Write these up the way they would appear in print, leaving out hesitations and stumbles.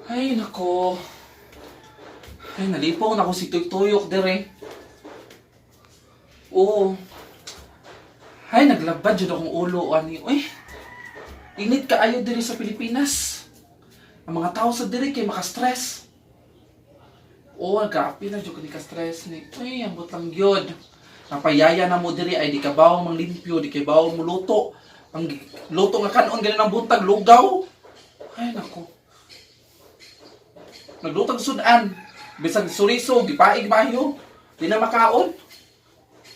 Ay, nako. Ay, nalipong na ako si Tuyok dire. Oo. Ay, naglabad jud akong ulo ani. Uy. Init kaayo diri sa Pilipinas. Ang mga tao sa diri kay maka-stress. Oo, grabe na jud ko ni ka-stress ni. Uy, ambot lang gyud. Napayaya na mo diri ay di ka bawo mang limpyo, di kay bawo mo luto. Ang luto nga kanon ganin ang buntag lugaw. Ay, nako. Naglutag sudan. Bisag suriso, gipaig mayo. Di na makaon.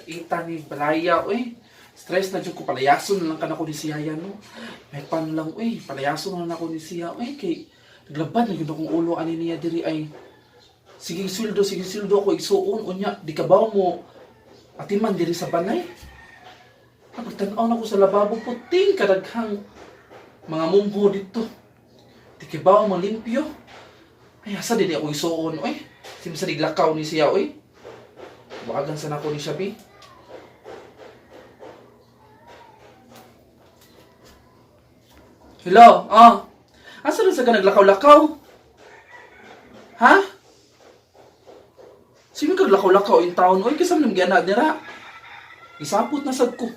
Ita ni balaya, uy. Stress na jud ko, palayason na lang kanako ni siya yan, no. May pan lang, uy. Palayason na lang ako ni siya, uy. Kay, naglabad na yun akong ulo, ani niya diri ay, sige sweldo ako, igsuon, unya, di ka ba mo, atiman diri sa balay. Pagtanaw na ko sa lababo, puting kadaghang mga munggo dito. Di ka ba mo limpyo? Ay, asa din ako isuon, oy. Simsa diglakaw ni siya, oy. Wagan sa nako ni siya, bi. Hello, oh. Asa rin sa ka naglakaw-lakaw? Ha? Sino kag lakaw-lakaw in town, oy? Kasi man gana dira. Isapot na sad ko.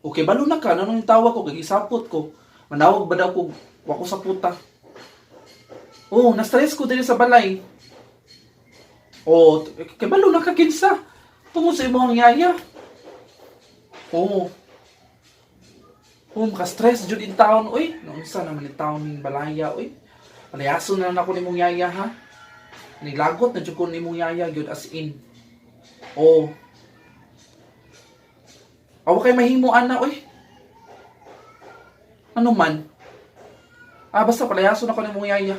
Okay, balo na ka. Anong tawag ko? Kag isapot ko. Manawag ba daw ko? Wako sa puta. Oh, na-stress ko diri sa balay. Oh, kay balo na ka kinsa. Tungod sa imong yaya. Oh. Oh, maka-stress jud in town oy. Naunsa naman in town ning balaya oy. Palayason na lang ako nimong yaya ha. Nilagot na jud ko nimong yaya gyud as in. Oh. Awa kay mahimo ana oy. Ano man? Ah, basta palayason ako nimong yaya.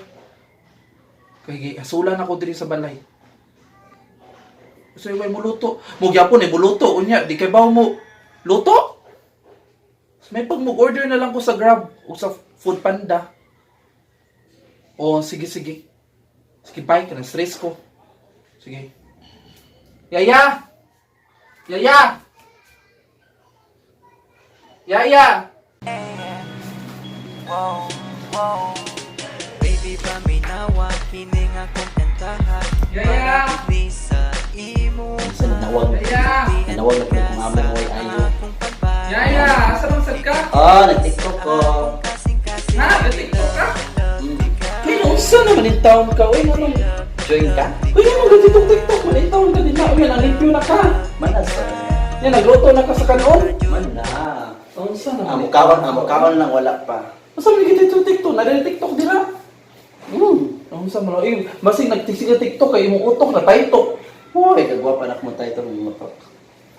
Kay hasulan ako diri sa balay. So way mo luto. Mo gyapon eh muluto unya di kay bawo mo luto. May pag mo order na lang ko sa Grab o sa Food Panda. O sige sige. Sige bye ka na stress ko. Sige. Yaya. Yaya. Yaya. Wow, wow. Baby, paminawa, kini nga kong kantaha. Yaya! Para gid sa imo. Sa nanawag. Yaya! Nanawag na po kung amo mo ay ayo. Yaya, asa bang sad ka? Ah, nag-TikTok ko. Ha? Nag-TikTok ka? Mm. Ay, unsa naman in town ka? Uy, naman. Join ka? Uy, naman ganitong TikTok man. In town ka din na. Uy, ang limpyo na ka. Mana sir. Yan, nagluto na ka sa kanon. Mana. Unsa naman? Amo kaon lang wala pa. Unsa man gito TikTok? Na TikTok dira. Unsa man? Uy, masig nagtisig ka TikTok kay imong utok na taytok. Hoy, kagwapa na mo tayo itong motok.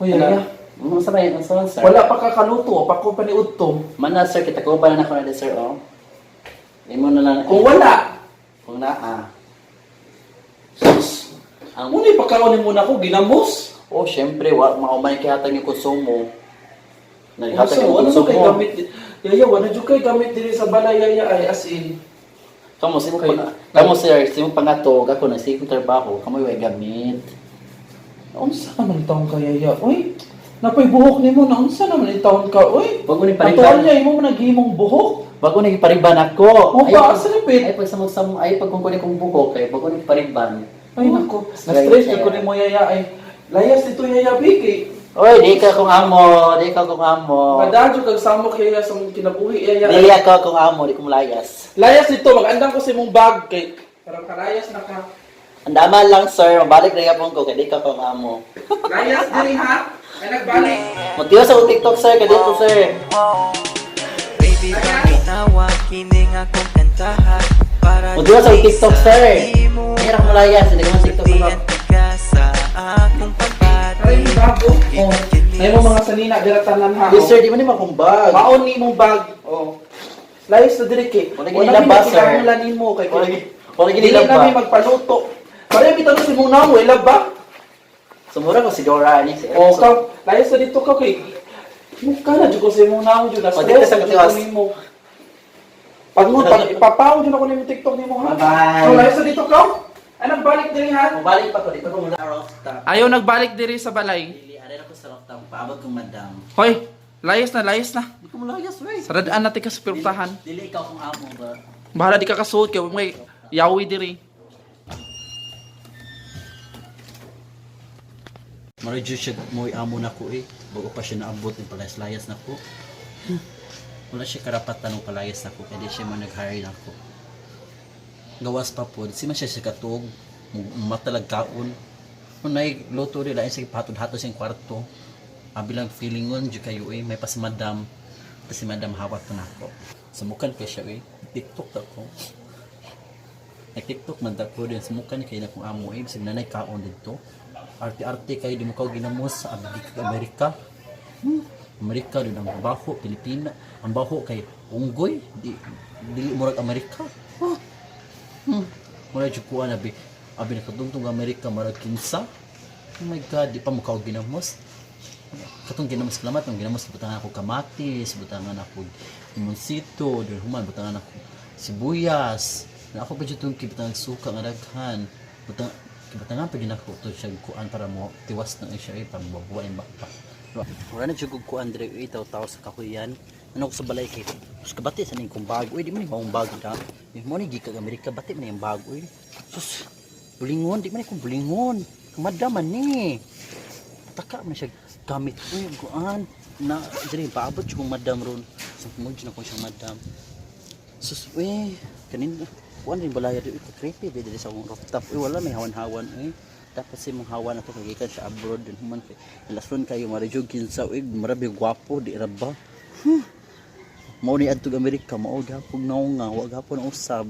Uy, yaya. Ano sa may ang sa sir? Wala pa ka kaluto, pa ko pa ni udto. Mana sir, kita ko ba na ako na sir oh. Imo na lang. Kung wala, Kung naa. sus. Ang Muna ipakaon mo na ako ginamos. Oh, syempre wa maumay kay hatag yung konsumo. Naghatag Unsa yung wala man kay konsumo. gamit. Yaya, wala jud kay gamit diri sa balay yaya ay as in. Kamo simo Kay- pa kamo sir, simo pangatog ako na sige trabaho, kamo way gamit. Unsa naman taon ka yaya? Uy, napay buhok nimo na unsa naman in taon ka? Uy, Bago ni Atuan pariban. niya imo man naghimong buhok. Bago ni pariban ako. Oh, ba, asa ni Pit? Ay pag samog samog ay pag kung kunin kong buhok kay bago ni pariban. Ay nako, na-stress jud ko nimo yaya ay. Layas dito yaya biki. Oy, di ka kong amo, di ka kong amo. Padadyo kag samok yaya sa mong kinabuhi yaya. Dili ako kong amo, di ko mulayas. Layas dito magandang ko sa imong bag kay parang kalayas na ka. Andaman lang sir, mabalik na yapon ko kay di ka kong amo. Layas diri ha. Ay nagbalik. Magtiyo sa TikTok sir, kay dito sir. Baby, paminawa, kini nga kong kantaha. Para Magtiyo sa gid TikTok sir. imo. Hirap mulayas, hindi ko man TikTok Sultian na. ka sa akong pagbati. Aray ni bago. Oh, nay mo mga sanina dira tanan ha. Yes sir, di man ni makumbag. Maon ni imong bag. Oh. Layas na diri kay. Wala gini laba, sir. Wala nimo kay Wala gini Dili laba. na mi magpaluto. Pareho bitaw si mong namo laba. Sumura ko si Dora ni sir. Oh, ka, layas na dito ka kay mukha na jud ko sa imong naong jud na Oh, dito stress sa na jud katiwas. ko nimo. Pag mo pag ipapaw jud ako nimo TikTok nimo ha. Bye-bye. So layas na dito ka. Ay nagbalik diri ha. Mabalik pa ko dito ko muna rooftop. Ayaw nagbalik diri sa balay. Dili, aray ako sa rooftop. Paabot kong madam. Hoy, layas na, layas na. Di ko mulayas, wey. Saradaan natin ka sa pirtahan. Dili ikaw kong amo ba? Bahala di ka kasuot kay may Yawi diri. Maradyo siya mo'y amo na ko eh. Bago pa siya naabot ng palayas-layas na ko. Wala siya karapatan ng palayas na ko. Kaya di siya man nag-hire na ko. Gawas pa po. Si man siya siya katuog. Matalag kaon. Kung luto rin, lain siya patod-hatod siyang kwarto. Abi lang feeling on, di kayo eh. May pas madam. Tapos si madam hawak to na ako. Sumukan kay siya eh. TikTok ta ko. Nag-TikTok man ta ko din. Sumukan kay na kong amo eh. Bisag nanay kaon dito. Arte-arte kayo di mo kaw ginamos sa abi kag Amerika. Amerika din ang baho, Pilipina. Ang baho kay unggoy, di dili murag Amerika. Huh. Murag jud kuan abi. Abi nakadungtong Amerika marag kinsa. Oh my God, di pa mo kaw ginamos. Katong ginamos kalamat, ang ginamos butangan ako kamatis, butangan ako limonsito, dun human butangan ako sibuyas. Na ako pa jud tong kibutangan suka nga daghan. Butang kibutangan pa gyud ako to siya kuan para mo tiwas na siya eh, para mabuwa yung bakpa. Wala na jud kuan dire eh, taw-taw sa kahuyan. Ano ko sa balay kay Sus kabati sa ning kong bago eh, di man ni maong bago da. Di mo ni gikan Amerika bati man yung bago eh. Sus, bulingon di man ni kong bulingon. Madam man ni. Pataka man siya gamit uy kuan na diri paabot jud kong madam ron. Sa mo jud ako siyang madam. Sus uy kanin kuan rin balaya di ko creepy di diri sa akong rooftop. Uy wala may hawan-hawan uy. Dapat si mong hawan ato kay gikan siya abroad din human kay lasron kayo marajog kinsa uy marabi gwapo di ra ba. Mao ni adtog Amerika mao gapon naong nga wa gapon ang usab.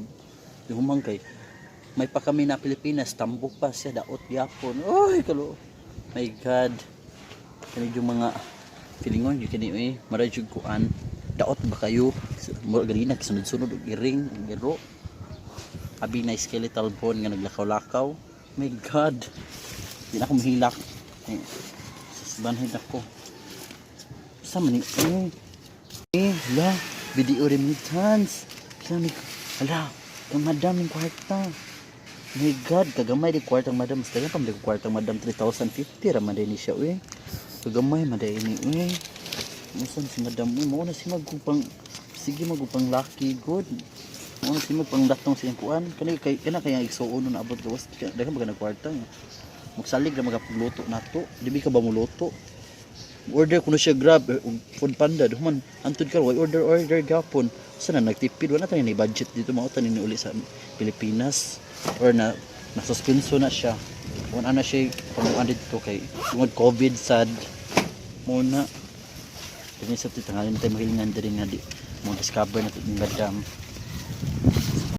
Di human kay may pa kami na Pilipinas tambok pa siya daot gyapon. Oy kalo. My God. Kani yung mga feelingon yung kini eh mara jud kuan. Daot ba kayo? Mura ganina kisunod-sunod og iring og iro. Abi na skeletal bone nga naglakaw-lakaw. My God. Di na ako mahilak. Eh, Banhid ako. Sa man ni eh. Eh, la, video remittance. Sabi ko, ala, ang madam yung kwarta. My God, kagamay di kwartang madam. Mas dagan pa man di ko kwartang madam, 3,050 ra man ni siya, uy. Kagamay man ni, uy. Musan si madam, uy, mao na si magupang, sige magupang lucky, good. Mao na si magpang datong siyang kuan. Kani kay kana kaya igsuon na abot gawas. Dagan ba ka nagkwarta? Magsalig ra magapugluto nato. Di ba ka ba muluto? Order kuno siya Grab eh, ug Food Panda duman antud ka way order order gapon sa na nagtipid wala tayo ni budget dito mao tanin ni uli sa Pilipinas or na na suspenso na siya wala na siya pamuan dito kay tungod COVID sad mo na kini sa tangalin tayo mahilingan diri nga di mo discover na ni madam.